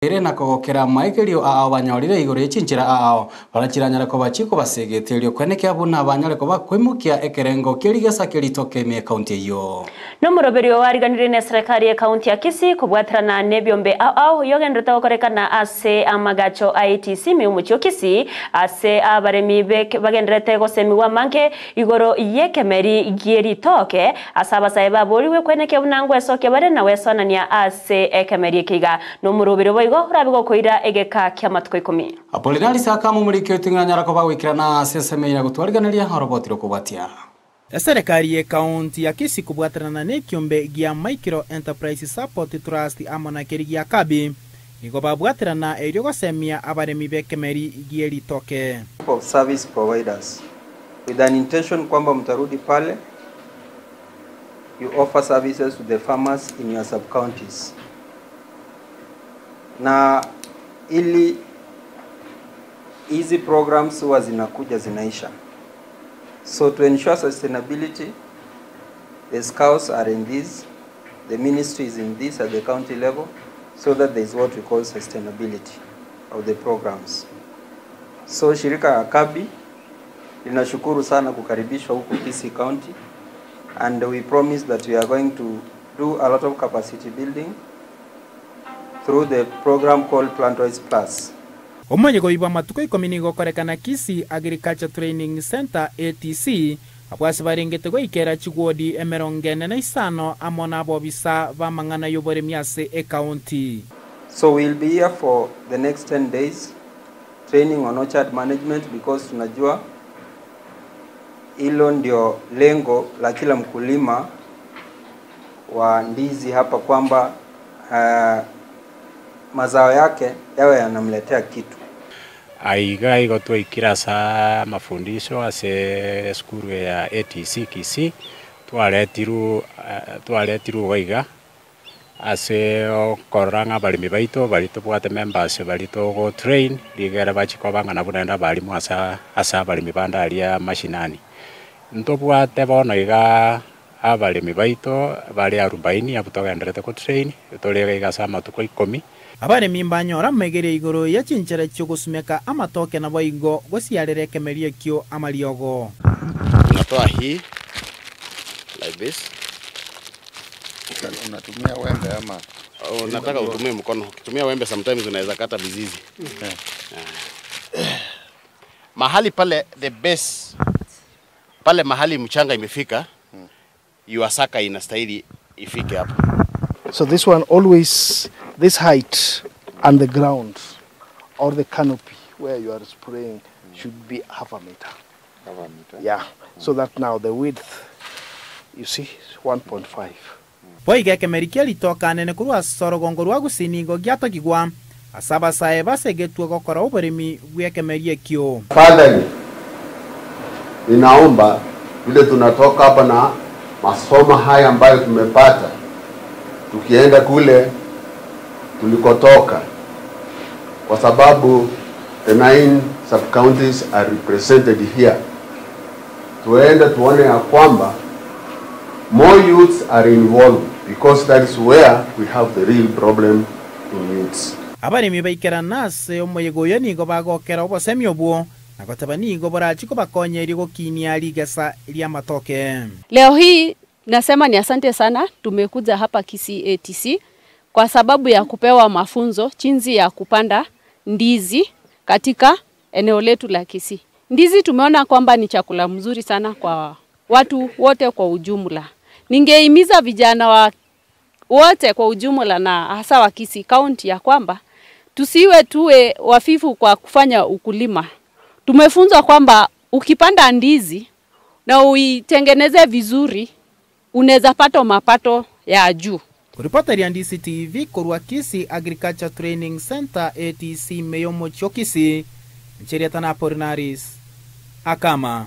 Ere na kogokera amaegerio ao banyorire igoro ye chinchera ao barachiranyare koba chikobasegete erio kwenekia buna banyare koba koimokia ekerengo kierigesa keritoke ime ekaunti eyio. Nomoroberio oariganire ne serikali ye kaunti ya Kisii kobwaterana nebiombe ao ao yogenderete gokorekana ase amagacho a ATC ime omochie o Kisii ase abaremi bagenderete gosemiwa amange igoro yekemeri gieritoke ase abasae baborigwe kwenekia buna ngwesokia bare na gwesonania ase ekemeri eke iga nomoroberio boigo orabe gokoira egeka kia matuko 10. Apolinari Sakamu omoriki oting'anyara koba goikerana ase ensemo eye gotwariganeria oroboti rokobwatia. Eserekari ye kaunti ya Kisii kobwaterana na ekiombe gia Micro Enterprise Support Trust amo na keri gia Kabi nigo babwaterana erio gosemia abaremi bekemeri gieritoke. Of service providers with an intention kwamba mtarudi pale you offer services to the farmers in your sub counties, na ili hizi programs huwa zinakuja zinaisha, so to ensure sustainability, the scouts are in this, the ministry is in this at the county level, so that there is what we call sustainability of the programs. So shirika ya Kabi linashukuru sana kukaribishwa huku Kisii County, and we promise that we are going to do a lot of capacity building through the program called Plantwise Plus. Omonye goibwa matuko 10 nigo korekana Kisii Agriculture Training Center ATC abwasi barengete goikera chigwodi 45 amo na abobisa bamang'ana y'oboremi ase ekaunti. So we'll be here for the next 10 days training on orchard management, because tunajua hilo ndio lengo la kila mkulima wa ndizi hapa, kwamba mazao yake yawe yanamletea kitu. Aiga igo twaikira sa mafundisho ase skuru ya ATC Kisii twaretiru gaiga ase okorora ng'a abaremi baito bari tobwate members bari togo train rigere bachikobang'ana buna naende abarimu ase abaremi bande aria mashinani. Ntobwate bono iga abaremi baito bari 40 abwo togenderete gotrain tore iga ase amatuko 10. Abaremi mbanyora megere igoro ya chinchera chiogosumeka amatoke nabo igo gosiarere ekemeri ekio amariogo. Unatoa hii like this. Unatumia wembe ama unataka utumie mkono? Ukitumia wembe sometimes unaweza kata mizizi. Mahali pale the base pale mahali mchanga imefika, your saka inastahili ifike hapo. So this one always this height and the ground or the canopy where you are spraying should be half a meter. Half a meter. Yeah. So that now the width, you see, 1.5. Boiga ekemeri kia ritoka nene korwa ase orogongo rwa gusii nigo giatogigwa ase abasae basegetwe gokora oboremi bwa ekemeri ekio. Tafadhali ninaomba vile tunatoka hapa na masomo haya ambayo tumepata, tukienda kule tulikotoka, kwa sababu the 9 sub-counties are represented here, tuende tuone ya kwamba more youths are involved, because that is where we have the real problem in youths. Abaremi baikera ase omoyego oyo nigo bagokera obosemi obwo na goteba nigo borachi kobakonyeria gokinia rigesa ria matoke. Leo hii nasema ni asante sana, tumekuja hapa Kisii ATC kwa sababu ya kupewa mafunzo jinsi ya kupanda ndizi katika eneo letu la Kisii. Ndizi tumeona kwamba ni chakula mzuri sana kwa watu wote kwa ujumla. Ningehimiza vijana wa wote kwa ujumla na hasa wa Kisii County ya kwamba tusiwe tuwe wafifu kwa kufanya ukulima. Tumefunzwa kwamba ukipanda ndizi na uitengeneze vizuri unaweza pata mapato ya juu. Kuripota ya Ndisi TV korwa Kisii Agriculture Training Center ATC Meyomo Chokisi, Ncheria Tana Apollinaris Akama.